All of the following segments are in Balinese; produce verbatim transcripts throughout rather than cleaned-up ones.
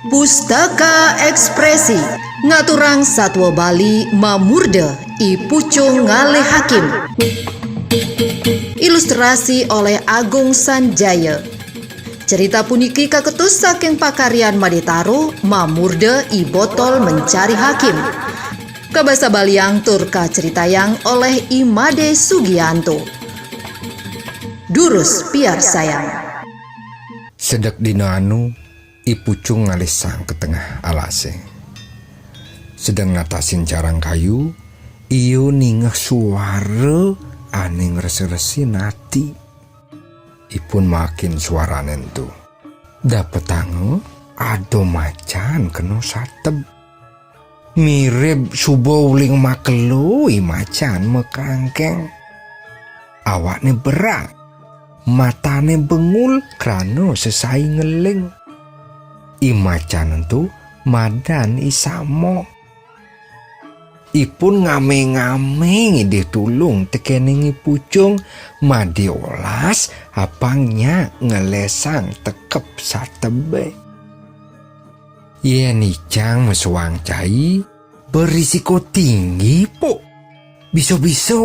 Pustaka Ekspresi ngaturang satua Bali mamurda I Pucung Ngalih Hakim. Ilustrasi oleh Agung Sanjaya. Cerita puniki kaketus saking pakaryan Madé Taro mamurda I Botol Mencari Hakim. Kabasa Baliang tur kaceritayang oleh I Madé Sugianto. Durus piarsayang. Sedek dina anu, I Pucung ngalih sang ka tengah alasé. Sedeng natasin carang kayu, ia ningeh suara ané ngresa-resin ati. Ipun maakin suarané ento. Dapetanga ada macan kena sateb. Mirib suba uling makelo I macan makrangkeng. Awakné berak, matané bengul krana sesai ngeling. I macan ento madan I Samong. Ipun ngamé-ngamé ngidih tulung tekéning I Pucung madé olas apang nyak ngelesang tekep satebé. Yén icang mesuang cai, berisiko tinggi, Puk. Bisa-bisa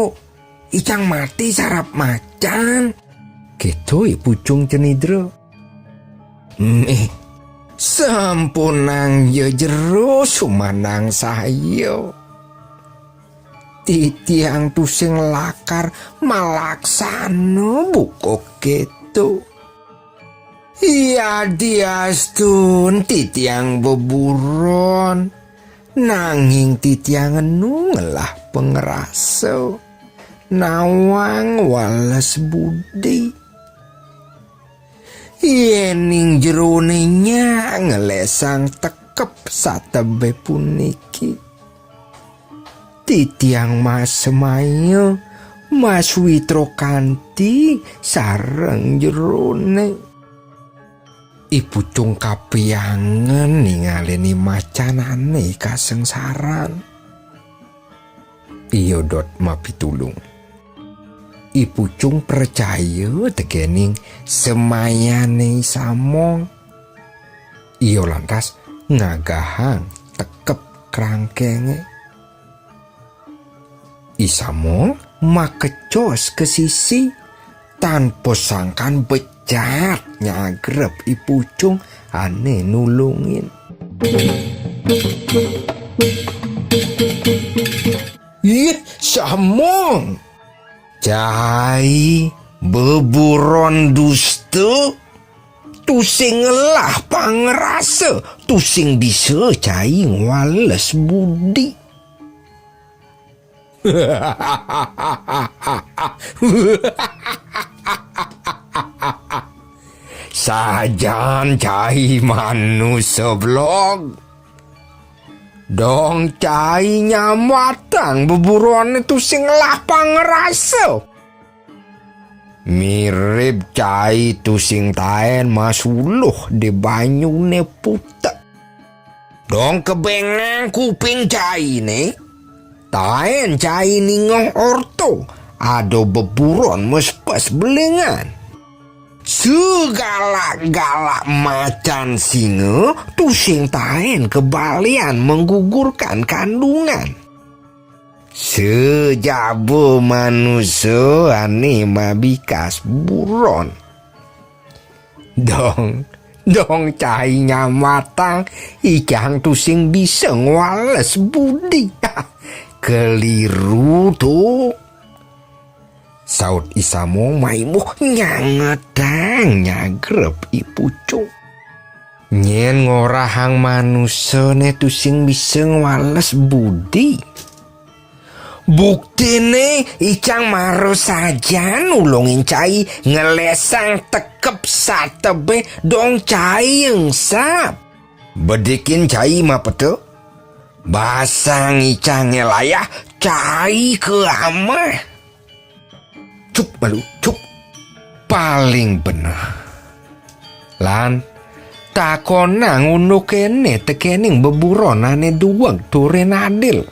icang mati sarab macan. Kéto I Pucung cenidra. Mih, sampunang ja jero sumanang saya. Titiang tusing lakar malaksana buka kéto. Yadiastun titiang beburon, nanging titiang enu ngelah pangrasa, nawang wales budi. Yéning jeroné nyak ngelesang tekep satebé puniki, titiang masemaya maswitra kanti sareng jeroné. I Pucung kapiangen ningalin I macanané kasengsaran. Ia dot mapitulung. I Pucung pracaya tekéning semayané I Samong. Ia lantas ngagahang tekep krangkengé. I Samong makecos ka sisi, tanpa sangkan becat nyagrep I Pucung ané nulungin. Ih, Samong! Cai beburon dusta, tusing ngelah pangrasa, tusing bisa cai ngwales budi. Sajan cai manusa belog. Dong cai nyambatang beburoné tusing ngelah pangrasa. Mirib cai tusing taén masuluh di banyuné putek. Dong kebengang kuping cainé, taén cai ningeh orta, ada beburon mespes belingan. Segalak-galak macan singa tusing taén kebalian menggugurkan kandungan. Sejaba manusa ané mabikas buron. Dong, dong cai nyambatang, icang tusing bisa ngwales budi. Keliru to. Saut I Samong maimuh nyangetang nyagrep I Pucung. Nyén ngorahang manusané tusing bisa ngwales budi. Buktiné icang mara sajan nulungin cai ngelesang tekep satebé dong cai engsap. Bedikin cai mapeta, basang icangé layah cai ka amah. Cup malu, cup. Paling beneh. Lan, takonang unduk kéné tekéning beburon ané dueg turin adil.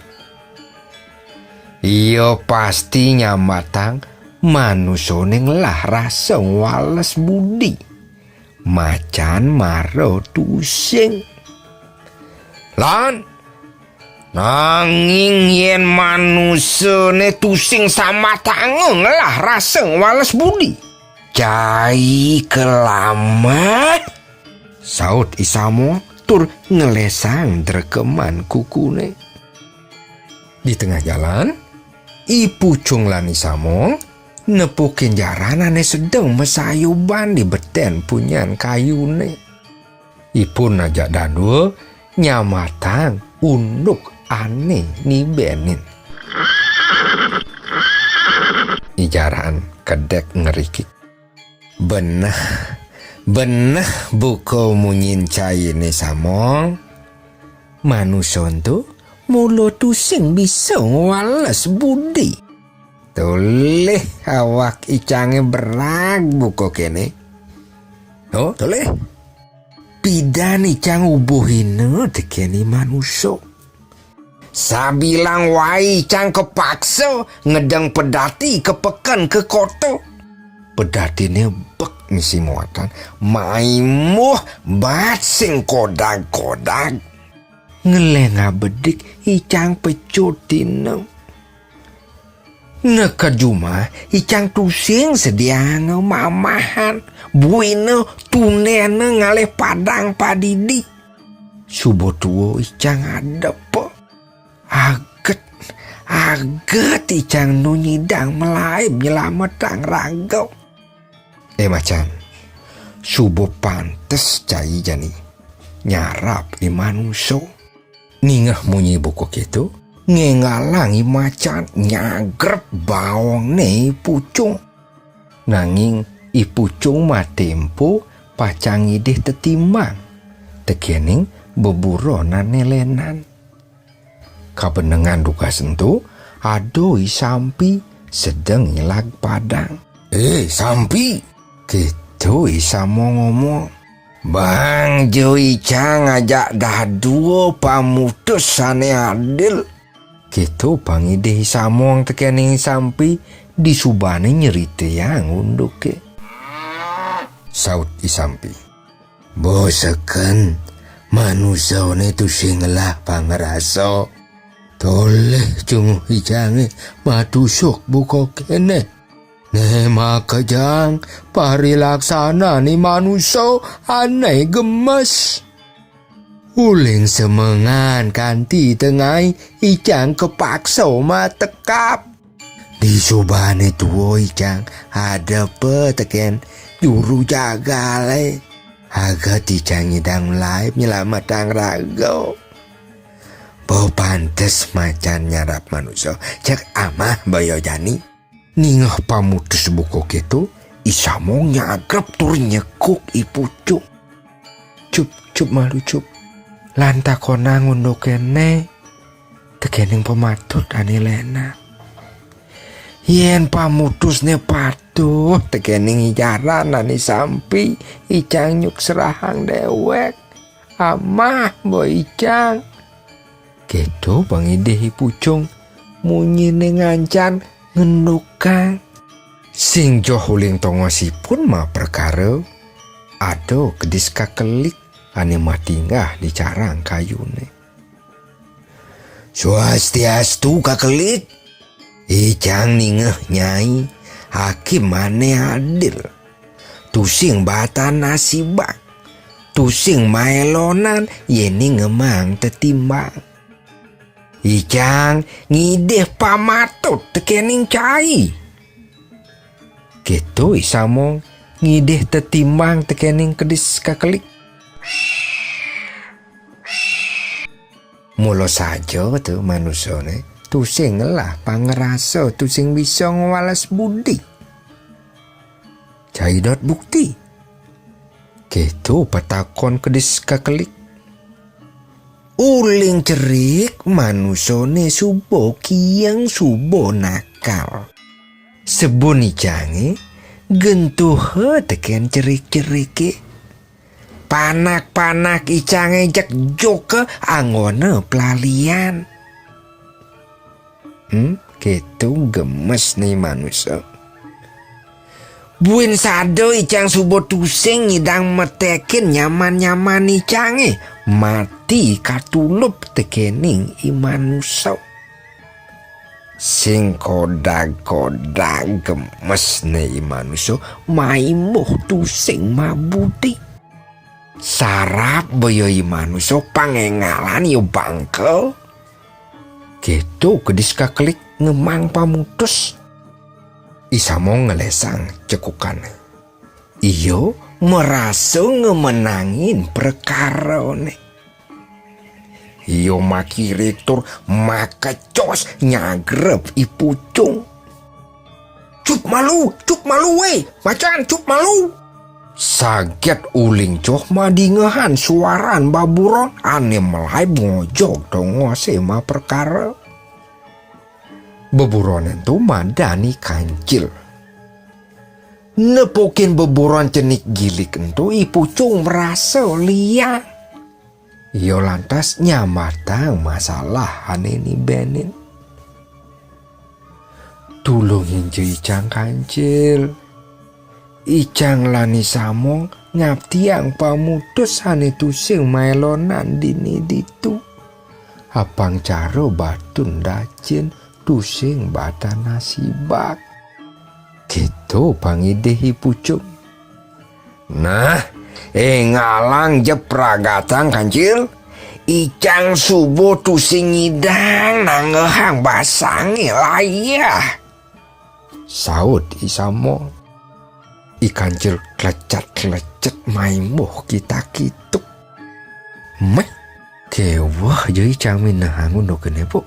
Ia pasti nyambatang manusané ngelah rasa ngwales budi. Macan mara tusing. Lan nanging yén manusane tusing samatanga ngelah rasa ngwales budi. Cai kelamah, saut I Samong tur ngelesang drekeman kukune. Di tengah jalan, I Pucung lan I Samong nepukin jaran ane sedeng masayuban di beten punyan kayune. Ipun ajak dadua nyamatang unduk ane nibenin. I jaran kedek ngerikik. Beneh, beneh buka munyin caine Samong. Manusa ento mula tusing bisa ngwales budi. Tolih awak icange berag buka kene. Oh, tolih. Pidan icang ubuhina tekeni manusa. Sabilang wai icang kapaksa ngedeng pedati ka peken ka kota. Pedatine bek misi muatan, maimuh bat sing kodag-kodag. Ngeleng abedik icang pecut dina. Neked jumah, icang tusing sediaanga mamahan, buina tundena ngalih padang padidi. Suba tua icang adepa. Aget, aget icang nu nyidang malaib nyelametang raga. Eh, macan, suba pantes cai jani nyarap I manusa. Ningeh munyi buka keto, ngenggalang I macan nyagrep baongne I Pucung. Nanging I Pucung matempo pacang ngidih tetimbang tekening beburonan ane lenan. Kabenengan dugas ento, ada I Sampi sedeng ngilag padang. "Eh, Sampi!" Keto I Samong ngomong. "Bang ja icang ajak dadua pamutus sane adil." Keto pangidih I Samong tekening I Sampi disubane nyritayang unduke. Saut I Sampi. "Boseken, manusane tusing ngelah pangrasa. Tolih cunguh icange matusuk buka kene. Ne makejang parilaksanane manusa ane gemes. Uling semengan kanti tengai icang kapaksa matekap. Disubane tua icang adepa teken juru jagale. Aget icang nyidang malaib nyelametang raga. Ba pantes macan nyarap manusa, cek amah boya jani." Ningeh pamutus buka keto, I Samong nyagrep tur nyekuk I Pucung. "Cup, cup malu, cup. Lan takonang unduke ene tekening pamatut ane lenan. Yen pamutusne patuh tekening jaran ane sampi, icang nyuk serahang dewek. Amah ba icang." Keto pangidih I Pucung, munyine ngancan ngendukang. Sing joh uling tongosipun maprakara, ada kedis kakelik ane matinggah di carang kayune. "Swastiastu, kakelik. Icang ningeh nyai hakim ane adil. Tusing batan nasibang. Tusing maelonan yene ngemang tetimbang. Icang ngidih pamatut tekening cai." Keto I Samong ngidih tetimbang tekening kedis kakelik. Mula saja to manusane tusing ngelah pangrasa, tusing bisa ngwales budi. Cai dot bukti. Keto patakon kedis kakelik. Uling cerik manusane suba kieng, suba nakal. Sebun icange gentuha teken cerik-cerike. Panak-panak icange jeg joka anggona pelalian. Hmm, keto gemes ne manusa. Buin sada icang suba tusing nyidang metekin nyaman-nyaman icangé, mati katulup tekening i manusa. Sing kodag-kodag gemesné i manusa, maimbuh tusing mabudi. Sarab baya i manusa pang éngalan ya bangka. Kéto kedis kakelik ngemang pamutus. I Samong ngelesang cekukané. Ia marasa ngamenangin prekarané. Ia makirik tur makecos nyagrep i pucung. "Cup malu, cup malu, wé! Macan, cup malu!" Saget uling joh madingehan suaran beburon ané malaib ngojog tongosé maprekara. Beburon ento madan i Kancil. Nepukin beburon cenik gilik ento, i pucung marasa liang. Ia lantas nyambatang masalah ané nibenin. "Tulungin ja icang Kancil. Icang lan i Samong ngaptiang pamutus ané tusing maelonan dini ditu. Apang cara batun dacin tusing batan asibak." Kéto pangidih i pucung. "Nah, éngalang ja pragatang Kancil. Icang suba tusing nyidang nanggehang basangé layah," saut i Samong. I Kancil klecet-klecet maimbuh kitak-kituk. "Méh, kéweh ja icang minehang unduk kéné, Puk.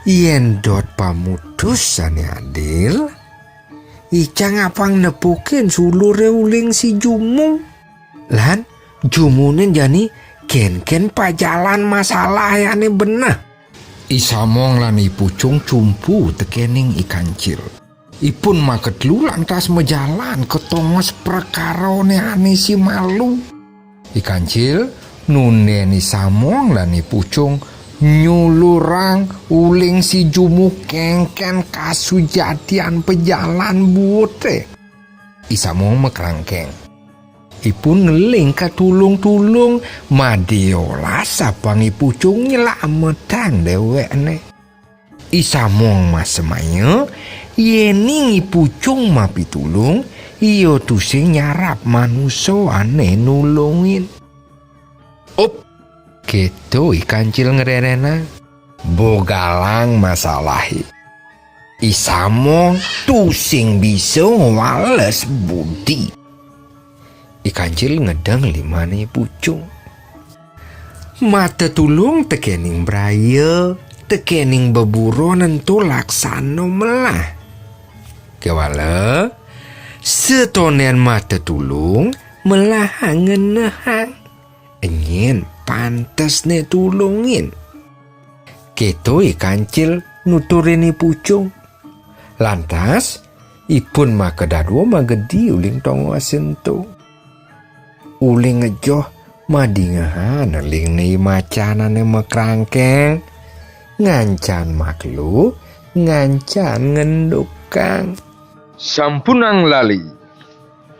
Yén dot pamutus ané adil, icang apang nepukin suluré uling si Jumung. Lan jumunin jani kénkén pajalan masalahé ané beneh." I Samong lan i Pucung cumpu tekéning i Kancil. Ipun makatelu lantas majalan ka tongos prekarané ané si malu. I Kancil nundén i Samong lan i Pucung nyulurang uling si Jumung kénkén kasujatian pajalan buuté. I Samong makrangkéng. Ipun ngeling ka tulung-tulung, madiolas apang i Pucung nylametang déwékné. I Samong masemaya, yéning i Pucung mapitulung, ia tusing nyarap manusa ané nulungin. "Up," kéto i Kancil ngrérénang. "Bogalang masalahé. I Samong tusing bisa ngwales budi." I Kancil ngedeng limané i Pucung. Matetulung tekéning braya, tekéning beburon ento laksana melah. Kéwala, satondén matetulung melah ngenehang. Nyén pantesné tulungin. Kéto i Kancil nuturin i Pucung. Lantas, ipun makadadua magedi uling tongosé ento. Uling ngejoh madingehan elingné i macan ané makrangkéng, ngancan maklu, ngancan ngendukang. Sampunang lali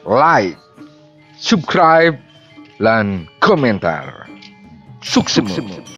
like, subscribe, lan komentar. Suksma.